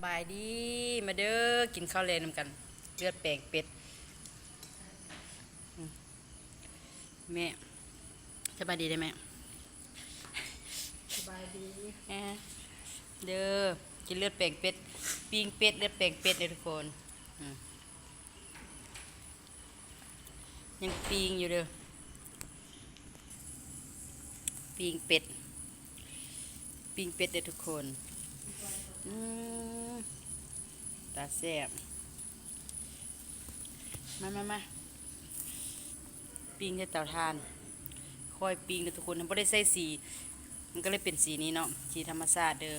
ສະບາຍດີ ມາເດີ ກິນເຂົ້າແລງນຳກັນ ເລືອດແປງເປັດ. ອືມ ແມ່ ສະບາຍດີເດີແມ່. ສະບາຍດີ ເອີ ເດີ ກິນເລືອດແປງເປັດ ປີ້ງເປັດ ເລືອດແປງເປັດເດີທຸກຄົນ. ອືມ ຍັງປີ້ງຢູ່ເດີ ປີ້ງເປັດ ປີ້ງເປັດເດີທຸກຄົນ. ອືມ ຕາແຊບ. ມາ ມາ ມາ ປີ້ງໃສ່ເຕົາຖ່ານ ຄ່ອຍປີ້ງເດີທຸກຄົນ. ບໍ່ໄດ້ໃສ່ສີ ມັນກໍເລີຍເປັນສີນີ້ເນາະ ສີທຳມະຊາດເດີ.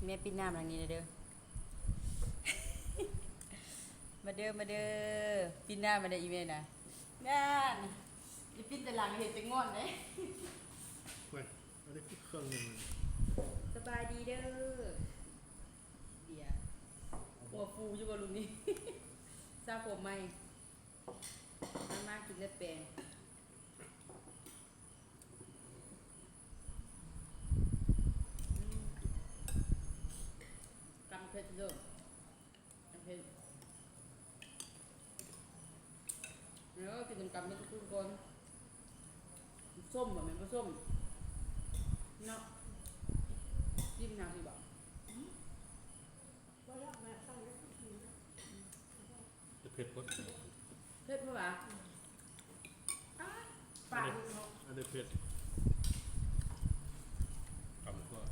ແມ່ ປິ່ນໜ້າມາທາງນີ້ແດ່ເດີ. ມາເດີ ມາເດີ ປິ່ນໜ້າມາເດີ ອີແມ່ນະ. ນັ້ນ ຢ່າປິ່ນແຕ່ຫຼັງ ເຫັນແຕ່ງ່ອນເດ້. ໂອ້ຍ ອັນນີ້ຄືເຄື່ອງໜຶ່ງ. ສະບາຍດີເດີ ເບຍ. ຫົວຟູຢູ່ບໍ່ລຸງນີ້ ສາຜົມໃໝ່. ມາ ມາກິນເລືອດແປງ. ອືມ ກຳເຜັດເດີ ກຳເຜັດ. ເອີ ກິນນຳກັນເບິດທຸກຄົນ. ສົ້ມບໍ່ແມ່ນ ບໍ່ສົ້ມເນາະ ກິນໜ້າຊິບໍ່. ອືມ ບໍ່ຢາກແມ່ ເຜັດບໍ່ ເຜັດບໍ່ຫວາ? ປາດເນາະ ອັນນີ້ເຜັດ ກຳກວ່າ.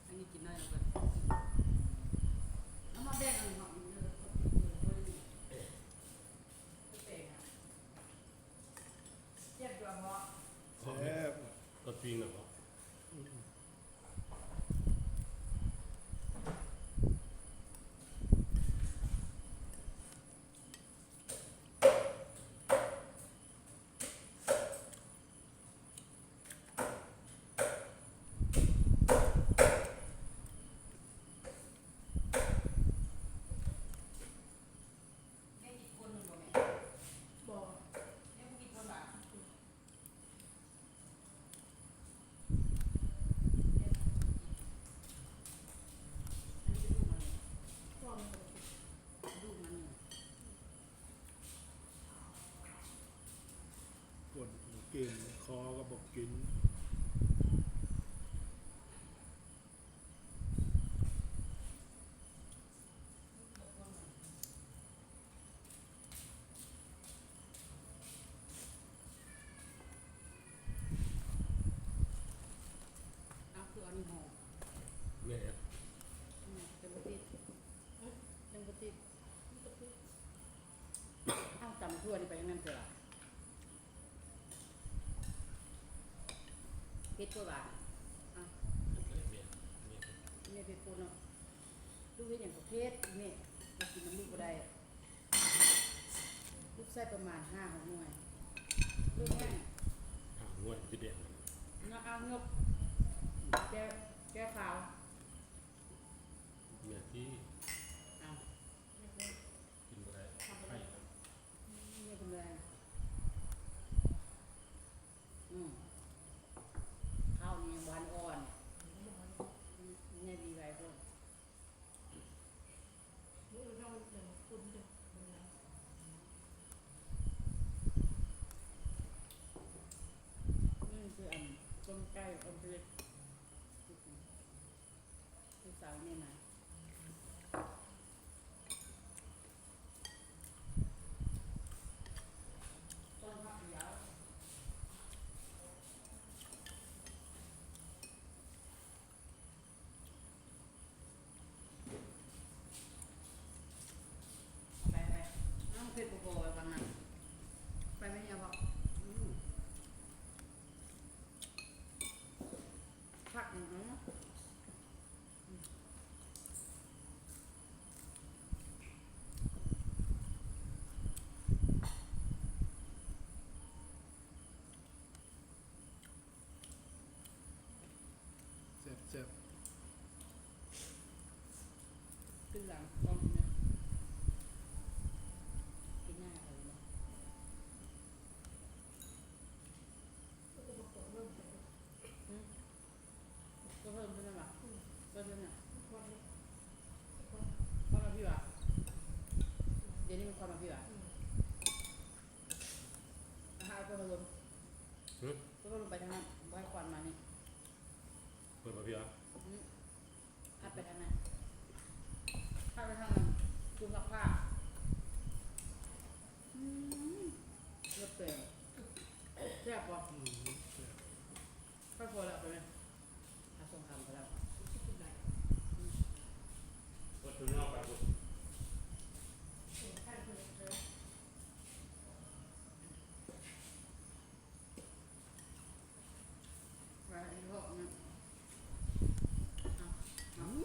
ອັນນີ້ກິນໜ້ອຍແລ້ວກໍເອົາມາແບ່ງເອົາເນາະ. ແຊບ ຕອນປີ້ງນະເນາະ. ກວນກິນ ຄໍກໍບໍ່ກິນ. ອ້າວ ຄືອັນນີ້ຫໍ່ ແມ່ນ ແມ່ນ ແຕ່ບໍ່ຕິດ ຍັງບໍ່ຕິດ. ອ້າວ ຕຳຖົ່ວນີ້ໄປທາງນັ້ນເທື່ອ ເຜັດບໍ່ຫວາ? ອ້າວ ແມ່ເຮັດໂພດເນາະ ລູກເຮັດຫຍັງກໍເຜັດ ແມ່ກໍກິນນຳລູກບໍ່ໄດ້ ລູກໃສ່ປະມານຫ້າຫົກໜ່ວຍ ລູກແຫ້ງ ຫ້າຫົກໜ່ວຍຊິແດງ ເນາະ ເອົາຍົກ ແກ້ ແກ້ຄາວ ເນື້ອທີ່ ເອົາ ກິນບໍ່ໄດ້ ໄຂ່ ອືມ ເນື້ອເປັນແດງ ອືມ ເຂົ້ານີ້ຫວານອ່ອນ ອືມ ແນ່ດີໄວໂພດ ນີ້ຄືອັນຕົ້ມໄກ່ ຕົ້ມເລັກ ລູກສາວແມ່ນະ ຕົ້ນຜັກດຽວ ໄປ ໄປ ນ້ອງເຜັດບໍ່ພໍໄປຟັງນະ ໄປໄປເຮຍເພາະ ອືມ ຜັກຫຍັງເນາະ ແຊບໆ ຂຶ້ນຫຼັງກ້ອງແມ່ ກິນຫຍ້າເຂົາຢູ່ບໍ່? ອືມ ບໍ່ເພີ່ມເພິ່ນນະຫວາ? ອືມ ເພິ່ນນະ ຄວັນມາພີ້ຫວາ? ດຽວນີ້ມັນຄວັນມາພີ້ຫວາ? ອືມ ອາຫານເພິ່ນລົມ ຫື? ເພິ່ນລົມໄປທາງນັ້ນ ບໍ່ໃຫ້ຄວັນມານີ້ ເພິ່ນມາພີ້ຫວາ? ອືມ ພັດໄປທາງນັ້ນ ພັດໄປທາງນັ້ນ ຕູ້ຊັກຜ້າ ອືມ ເລືອດແປງ ແຊບບໍ່? ອືມ ແຊບ ຄ່ອຍພໍແລ້ວໄປແມ່ ຫາສອງຄຳກໍແລ້ວ ອືມ ເບິດຕົວນີ້ອອກໄປພຸ້ນ ໄປອີກຮອບໜຶ່ງ ອືມ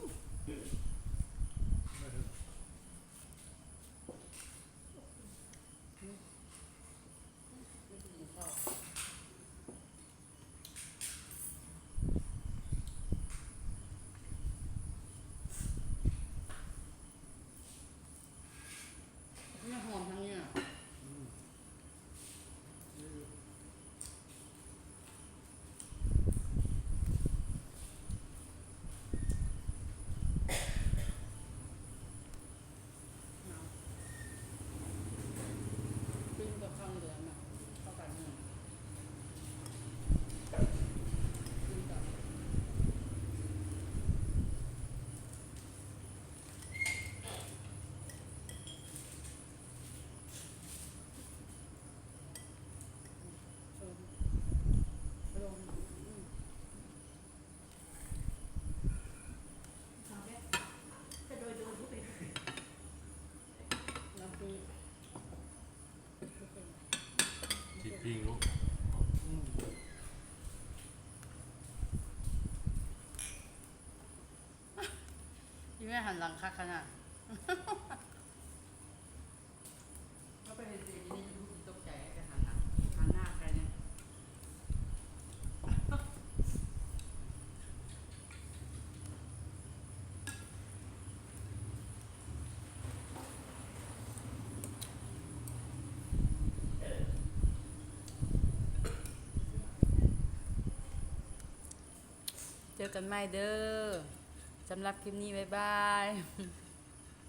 ອືມ ໄປກິນເຂົ້າ ນີ້ຫອມທັງນີ້ນະ ອືມ ກິນກັບເຂົ້າເຫຼືອນະ ເຂົ້າກັນເນາະ ກິນກັບ ອືມ ອືມ ອືມ ທີ່ປີ້ງເນາະ ອີແມ່ຫັນຫຼັງຄັກຂະໜາດ. ເຮົາໄປເຫັນເສຍຢູ່ໃນຢູທູບ ຕົກໃຈ ໄປຫັນຫຼັງ ຫັນໜ້າໃສ່ແດ່. ເຈີກັນໃໝ່ເດີ. ສຳລັບຄລິບນີ້ ບາຍບາຍ.